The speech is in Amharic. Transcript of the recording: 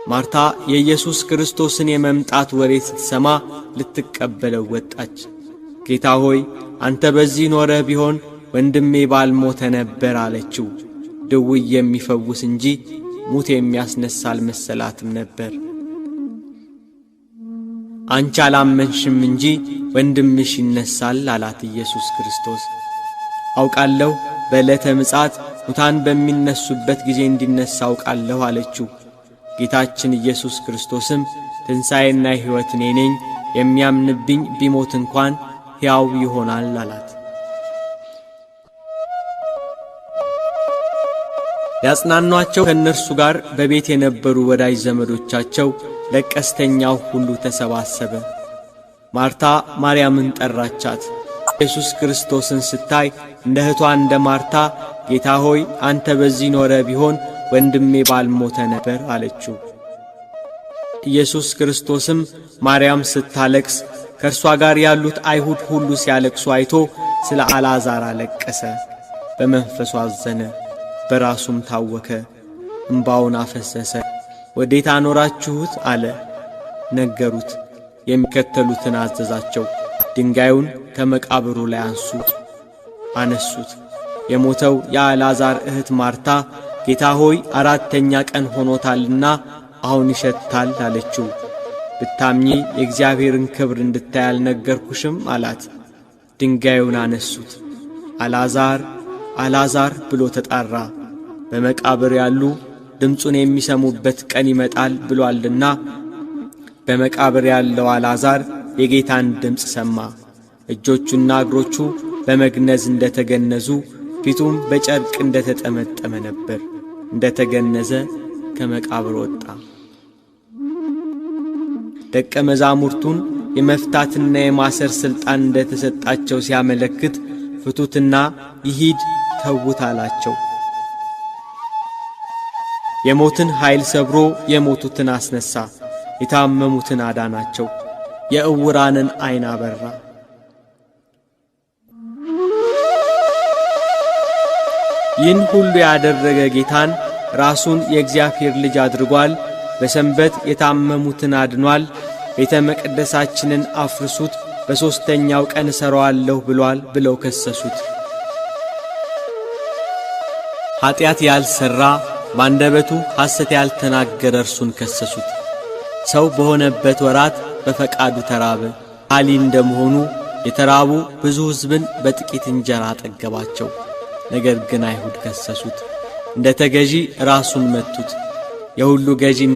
ማርታ የኢየሱስ ክርስቶስን የመምጣት ወሬ ስትሰማ ልትቀበለው ወጣች። ጌታ ሆይ፣ አንተ በዚህ ኖረህ ቢሆን ወንድሜ ባልሞተ ነበር አለችው። ድውይ የሚፈውስ እንጂ ሙት የሚያስነሣ አልመሰላትም ነበር። አንቺ አላመንሽም እንጂ ወንድምሽ ይነሣል አላት ኢየሱስ ክርስቶስ። አውቃለሁ፣ በዕለተ ምጽአት ሙታን በሚነሱበት ጊዜ እንዲነሣ አውቃለሁ አለችው። ጌታችን ኢየሱስ ክርስቶስም ትንሣኤና ሕይወት እኔ ነኝ፣ የሚያምንብኝ ቢሞት እንኳን ሕያው ይሆናል አላት። ሊያጽናኗቸው ከእነርሱ ጋር በቤት የነበሩ ወዳጅ ዘመዶቻቸው ለቀስተኛው ሁሉ ተሰባሰበ። ማርታ ማርያምን ጠራቻት። ኢየሱስ ክርስቶስን ስታይ እንደ እህቷ እንደ ማርታ ጌታ ሆይ፣ አንተ በዚህ ኖረህ ቢሆን ወንድሜ ባልሞተ ነበር አለችው። ኢየሱስ ክርስቶስም ማርያም ስታለቅስ ከእርሷ ጋር ያሉት አይሁድ ሁሉ ሲያለቅሱ አይቶ ስለ አልዓዛር አለቀሰ። በመንፈሱ አዘነ፣ በራሱም ታወከ፣ እምባውን አፈሰሰ። ወዴት አኖራችሁት አለ። ነገሩት። የሚከተሉትን አዘዛቸው። ድንጋዩን ከመቃብሩ ላይ አንሱ። አነሱት። የሞተው የአልዓዛር እህት ማርታ ጌታ ሆይ፣ 4ኛ ቀን ሆኖታልና አሁን ይሸታል አለችው። ብታምኚ የእግዚአብሔርን ክብር እንድታይ አልነገርኩሽም አላት። ድንጋዩን አነሱት። አልዓዛር፣ አልዓዛር ብሎ ተጣራ። በመቃብር ያሉ ድምፁን የሚሰሙበት ቀን ይመጣል ብሏልና በመቃብር ያለው አልዓዛር የጌታን ድምፅ ሰማ። እጆቹና እግሮቹ በመግነዝ እንደተገነዙ ፊቱም በጨርቅ እንደተጠመጠመ ነበር። እንደተገነዘ ከመቃብር ወጣ። ደቀ መዛሙርቱን የመፍታትና የማሰር ሥልጣን እንደተሰጣቸው ሲያመለክት ፍቱትና ይሂድ ተዉት አላቸው። የሞትን ኃይል ሰብሮ የሞቱትን አስነሣ። የታመሙትን አዳናቸው። የዕውራንን ዓይን አበራ። ይህን ሁሉ ያደረገ ጌታን ራሱን የእግዚአብሔር ልጅ አድርጓል። በሰንበት የታመሙትን አድኗል። ቤተ መቅደሳችንን አፍርሱት፣ በሦስተኛው ቀን እሠራዋለሁ ብሏል ብለው ከሰሱት። ኀጢአት ያልሠራ፣ ባንደበቱ ሐሰት ያልተናገረ እርሱን ከሰሱት። ሰው በሆነበት ወራት በፈቃዱ ተራበ። አሊ እንደመሆኑ የተራቡ ብዙ ሕዝብን በጥቂት እንጀራ አጠገባቸው። ነገር ግን አይሁድ ከሰሱት። እንደ ተገዢ ራሱን መቱት። የሁሉ ገዢ